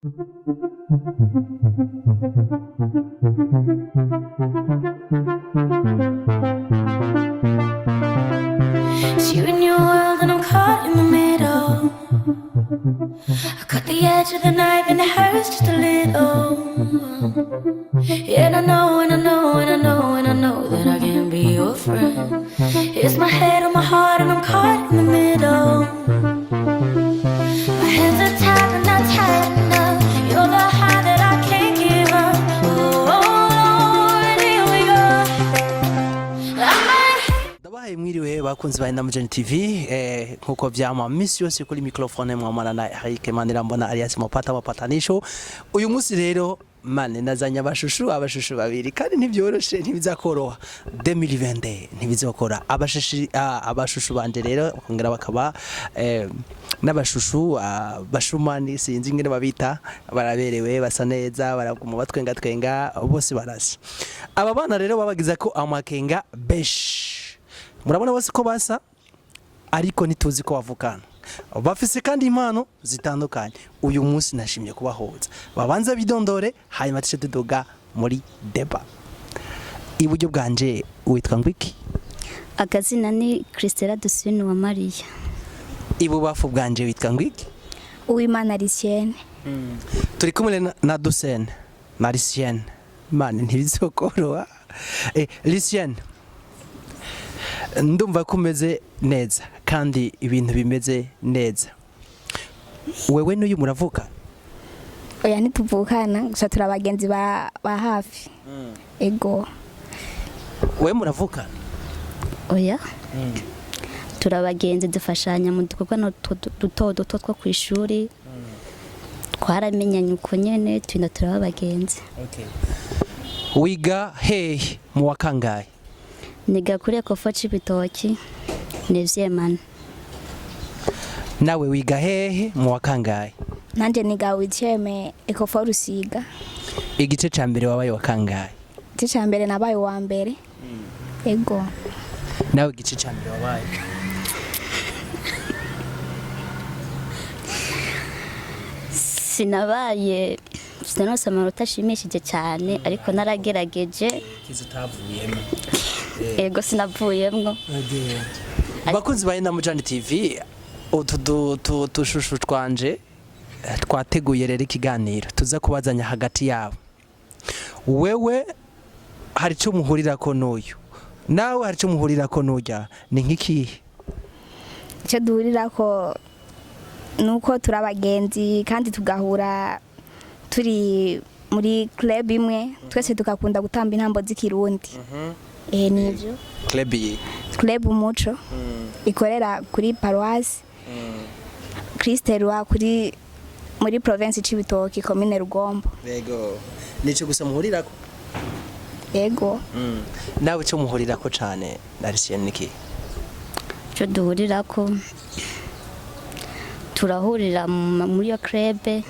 It's you and your world, and I'm caught in the middle. I cut the edge of the knife, and it hurts just a little. And I know, and I know, and I know, and I know that I can be your friend. It's my head on my heart, and I'm caught in the middle. My hands are tied, but not tight enough. You're the high that I can't give up. Oh, Lord, here we go. I might. Ndabahaye mwiriwe bakunzi ba Inamujeni TV, nkuko vyama misi yose kuri microphone mwamana na Eric Manirambona alias Mopata Mapatanisho. Uyu munsi rero mane nazanye abashushu babiri kandi ntibyoroshe, ntibizakoroha 2020, ntibizokora abashushi. Abashushu banje rero bakongera bakaba n'abashushu, bashumani, sinzi ingene babita, baraberewe, basa neza, baraguma batwenga twenga, bose barasa. Aba bana rero babagiza ko amakenga beshi, murabona bose ko basa ariko ntituzi ko bavukana, bafise kandi impano zitandukanye. Uyu munsi nashimye kubahuza, babanza bidondore, hanyuma tuce tuduga muri débat. Iburyo bwanje witwa ngwiki? Akazina ni Christella Dusine wa Mariya. Ibubafu bwanje witwa ngwiki? Uwimana Lisienne. Turi kumwe na Dusene na Lisienne, mane ntibizokoroha. Lisienne, ndumva ko umeze neza kandi ibintu bimeze neza. Wewe n'uyu muravuka? Oya, ntituvukana, gusa turi abagenzi ba hafi, ego. Wewe muravukana? Oya, turi abagenzi, dufashanya mu dukorwa duto duto two ku ishuri. Twaramenyanye uko nyene, tugenda turaba abagenzi. Wiga hehe, mu wa kangahe? Niga kuri Ecofo Cibitoki, neuvième. Nawe wiga hehe, mu wa kangahe? Nanjye niga huitième, Ecofo Rusiga. Igice ca mbere wabaye wa kangahe? Igice cya mbere nabaye uwa mbere, ego. Nawe igice ca mbere wabaye? Sinabaye, sinanose amanota ashimishije cyane, ariko naragerageje. Kiza utavuyemo. Ego, sinavuyemwo. Bakunzi ba Inamujani TV, utu tushushu twanje twateguye rero ikiganiro tuza kubazanya hagati yabo. Wewe hari icyo muhurirako n'uyu, nawe hari icyo muhurirako n'ujya, ni nk'ikihe? Icyo duhurirako ni uko turi abagenzi kandi tugahura turi muri club imwe, twese tugakunda gutamba intambo z'ikirundi. Nivyo. Club yi? Club Umuco ikorera kuri paroisse Christ Roi kuri muri province Cibitoke, commune Rugombo. Yego, nico gusa muhurirako? Yego. Nawe icyo muhurirako cane na niki? Icyo duhurirako, turahurira muri iyo club,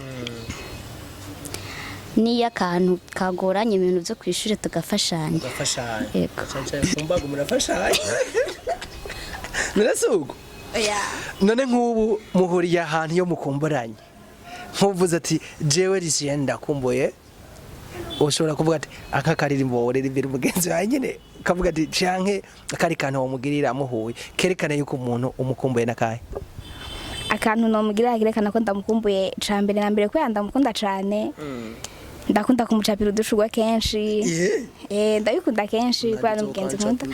n'iyo akantu kagoranye ibintu byo ku ishuri tugafashanya. Mugafashanya? Yego. Kumbaga murafashanya none Oya. None nk'ubu muhuriye ahantu iyo mukumburanye, nk'uvuze ati jewe Lucien ndakumbuye, ushobora kuvuga ati aka karirimbo woririmbira umugenzi wawe nyine, ukavuga ati canke akari kantu wamugirira muhuye kerekana yuko umuntu umukumbuye nakahe? Akantu nomugira kerekana ko ndamukumbuye, ca mbere na mbere kubera ndamukunda cane, ndakunda kumucapira udushurwe kenshi. Ndabikunda kenshi kubera n'umugenzi nkunda.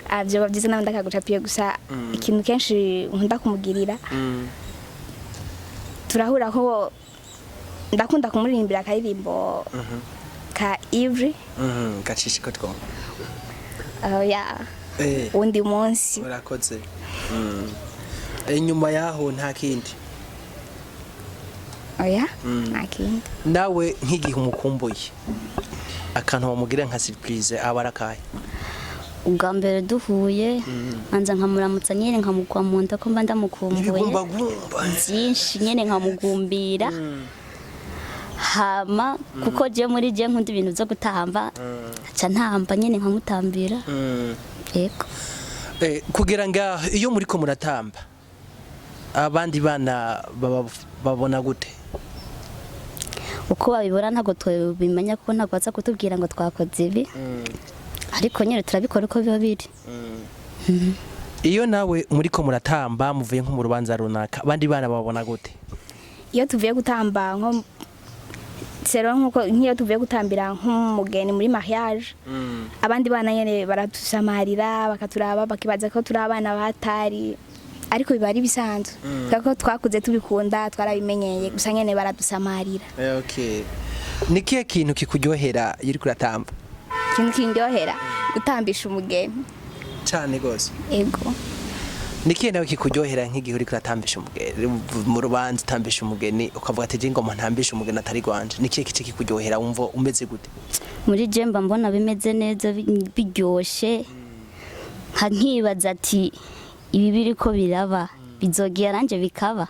Ah, vyoba vyiza nawe ndakagucapiye. Gusa ikintu kenshi nkunda kumugirira, turahura ko ndakunda kumuririmbira akaririmbo ka Ivry. Gacishiko twumva. Ya, undi munsi. Urakoze. Inyuma yaho nta kindi? Oya, nta kindi. Nawe nk'igihe umukumbuye, akantu wamugira nka surprise aba arakaye? Ubwa mbere duhuye manza nkamuramutsa nyine, nkamugwa mu nda ko mba ndamukumbuye. Ibigumbagumba. Byinshi nyine, nkamugumbira. Hama kuko je muri je nkunda ibintu byo gutamba, nca ntamba nyine, nkamutambira. Yego. Kugira ngo iyo muriko muratamba Abandi bana babona gute? Uko babibona ntabwo tubimenya, kuko ntabwo baza kutubwira ngo twakoze ibi, ariko nyine turabikora uko biba biri. Iyo nawe muriko muratamba, muvuye nko mu rubanza runaka, abandi bana babona gute? Iyo tuvuye gutamba, nko sero, nkuko nk'iyo tuvuye gutambira nk'umugeni muri mariage, abandi bana nyene baratusamarira, bakaturaba, bakibaza ko turi abana batari, ariko biba ari bisanzwe kuko twakuze tubikunda, twarabimenyeye, gusa nyene baradusamarira. Okay. Ni kihe kintu kikuryohera iyo uriko uratamba? Ikintu kindyohera, gutambisha umugeni. Cane gose. Ego. Ni kihe nawe kikuryohera nk'igihe uriko uratambisha umugeni mu rubanza, utambisha umugeni, ukavuga ati: "Je ngoma ntambisha umugeni atari gwanje"? Ni kihe kice kikuryohera? Wumva umeze gute? Muri je mba mbona bimeze neza, biryoshe, nka nkibaza ati ibi biriko biraba bizogera nanje bikaba.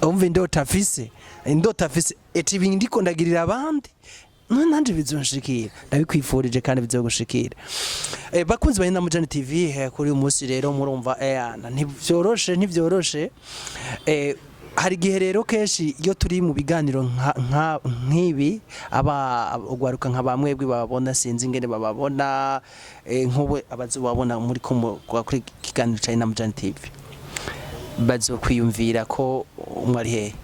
Wumve indota afise eti ibi ndiko ndagirira abandi, none nanje bizonshikira. Ndabikwifurije kandi bizogushikira. Bakunzi ba Mujani TV, kuri uyu munsi rero murumva ntivyoroshe, ntivyoroshe. Hari igihe rero kenshi iyo turi mu biganiro nk'ibi, aba ugwaruka nka bamwebwe bababona, sinzi ingene bababona, nk'ubu abazobabona muri ko kuri kiganiro ca Mujani TV bazokwiyumvira ko umwe ari hehe?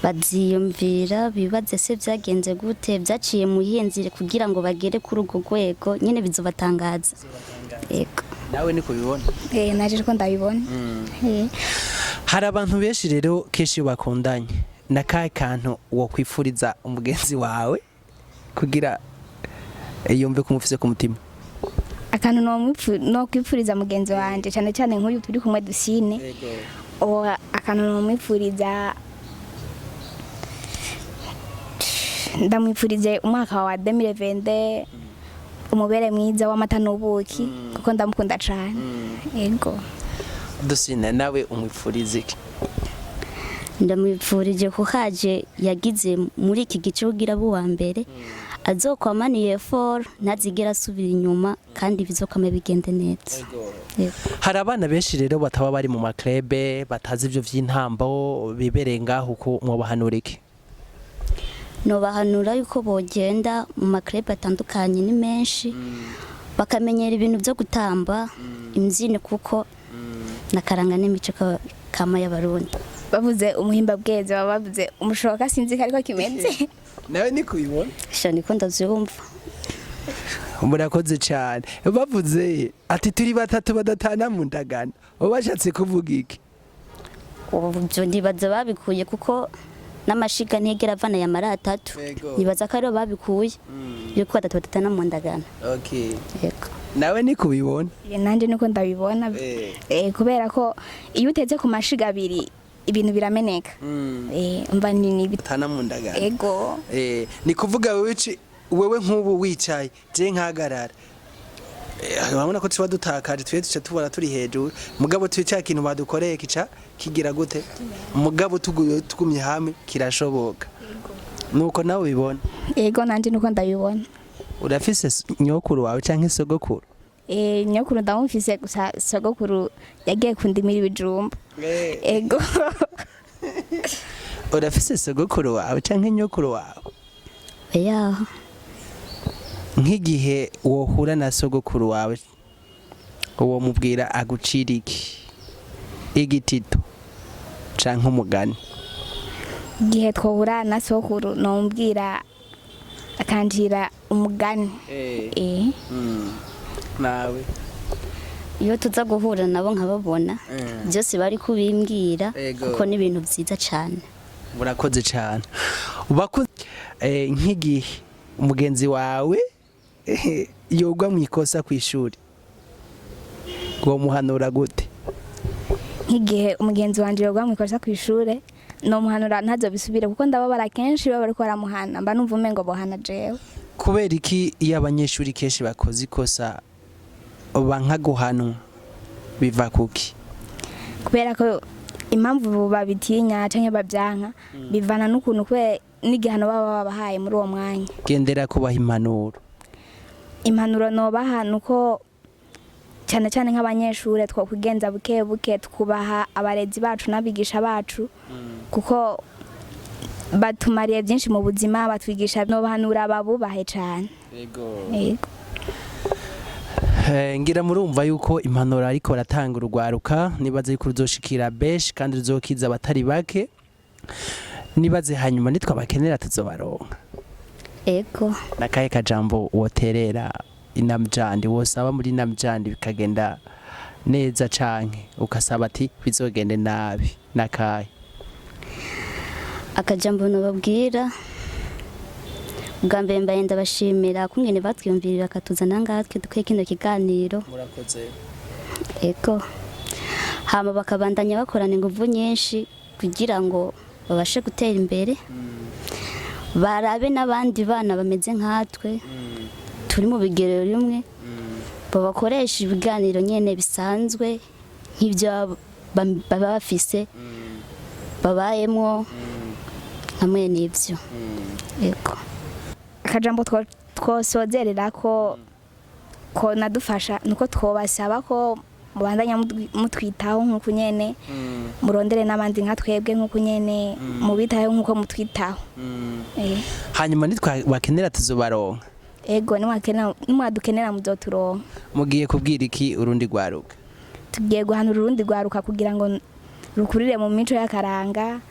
Baziyumvira, bibaze se byagenze gute, byaciye mu yihe nzira kugira ngo bagere kuri urwo rwego nyine, bizobatangaza. Yego. Nawe niko bibona? Eh, naje ko ndabibona. Eh. Hari abantu benshi rero kenshi iyo bakundanye, na kahe kantu wokwifuriza umugenzi wawe kugira yumve ko umufise ku mutima? Akantu nokwipfuriza mugenzi wanje, cyane cyane nk'uyu turi kumwe Dusine, o akantu nomwipfuriza, ndamwipfurize umwaka wa 2020 umubere mwiza w'amata n'ubuki, kuko ndamukunda cyane. Yego. Dusine, nawe umwifuriza iki? Ndamwipfurije ko haje yagize muri iki gice kugira abo uwa mbere, azokwamaniye for ntazigera asubira inyuma, kandi bizokwama bigende neza. Yego. Hari abana benshi rero bataba bari mu ma clubs, batazi ivyo vy'intambo, bibereye ngaho, uko mwobahanura iki? Nobahanura yuko bogenda mu ma clubs atandukanye, ni menshi, bakamenyera ibintu byo gutamba imbyino, kuko nakaranga n'imico kama y'Abarundi. Bavuze umuhimba bweze baba bavuze umushoka, sinzi ko ariko kimeze. Nawe niko ubibona? Sha, niko ndavyumva. Murakoze cyane. Bavuze ati turi batatu badatana mu ndagano, baba bashatse kuvuga iki? Ubu byo ndibaza babikuye kuko n'amashiga ntigera avana ya mara atatu. Yego. Nibaza ko ariho babikuye yuko batatu badatana mu ndagano. Okay. Yego. Nawe niko ubibona? Eh, nanje niko ndabibona. Eh, kubera ko iyo utetse ku mashiga abiri ibintu birameneka. Eh, umva ni Batana mu ndagano. Ego. Ni kuvuga wewe wewe nk'ubu wicaye, je nkahagarara, urabona ko tuba dutakaje, twe duca tubona turi hejuru, mugabo twe cya kintu badukoreye kica kigira gute? Mugabo tugumye hamwe kirashoboka. Nuko nawe ubibona? Ego, nanje niko ndabibona. Urafise nyokuru wawe canke sogokuru? Eh, nyokuru ndamufise, gusa sogokuru yagiye kundimira ibijumba. Ego. Urafise sogokuru wawe canke nyokuru wawe? Oya. Nk'igihe wohura na sogokuru wawe, uwo mubwira agucira iki, igitito canke umugani? Igihe twahura na sokuru, nomubwira akanjira umugani. Eh. Nawe? Iyo tuza guhura nabo nkababona, byose bari kubimbwira. Ego. Kuko ni ibintu byiza cyane. Murakoze cyane. Nk'igihe umugenzi wawe yogwa mu ikosa ku ishuri, uwo muhanura gute? Nk'igihe umugenzi wanje yogwa mu ikosa kw'ishure, nomuhanura ntazobisubire, kuko ndababara kenshi baba bariko baramuhana, mba numva umengo bohana jewe. Kubera iki iyo abanyeshuri kenshi bakoze ikosa banka guhanwa? Biva kuki? Kubera ko impamvu babitinya canke babyanka bivana n'ukuntu, kubera n'igihano baba babahaye muri uwo mwanya. Gendera kubaha impanuro. Impanuro nobaha nuko Cyane cyane nk'abanyeshure, twokwigenza buke buke, twubaha abarezi bacu n'abigisha bacu, kuko batumariye byinshi mu buzima, batwigisha. Nobahanura babubahe cyane. Yego. Ngira murumva yuko impanuro ariko baratanga urugwaruka, nibaze yuko ruzoshikira benshi kandi ruzokiza abatari bake. Nibaze hanyuma nitwabakenera tuzobaronka? Ego. Nakahe kajambo woterera Inamjandi, wosaba muri Inamjandi bikagenda neza, canke ukasaba ati bizogende nabi, nakahe? Akajambo nababwira bwa mbere, mbaye ndabashimira kungene batwiyumvirira bakatuzana ngaha twe dukwiye kino kiganiro. Murakoze. Ego, hama bakabandanya bakorana inguvu nyinshi kugira ngo babashe gutera imbere, barabe n'abandi bana bameze nkatwe turi mu bigero rimwe, babakoresha ibiganiro nyene bisanzwe nk'ibyo baba bafise babayemwo hamwe n'ibyo. Ego. Akajambo twosozerera ko nadufasha nuko twobasaba ko mubandanya mutwitaho nk'uko nyene, murondere n'abandi nka twebwe nk'uko nyene, mubitaho nk'uko mutwitaho. Hanyuma nitwabakenera tuzobaronka? Ego, nimwadukenera muzoturonka. Mugiye kubwira iki urundi rwaruka? Tugiye guhanura urundi rwaruka kugira ngo rukurire mu mico y'akaranga,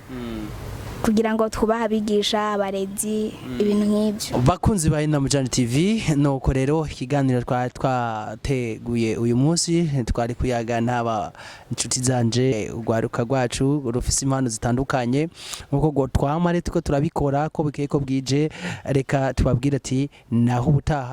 kugira ngo twubahe abigisha, abarezi, ibintu nk'ibyo. Bakunzi ba Inamujani TV, nuko rero ikiganiro twateguye uyu munsi, twari kuyaga n'aba inshuti zanje, urwaruka rwacu rufise impano zitandukanye nkuko go twama ari tuko turabikora ko bukeye ko bwije. Reka tubabwire ati naho ubutaha.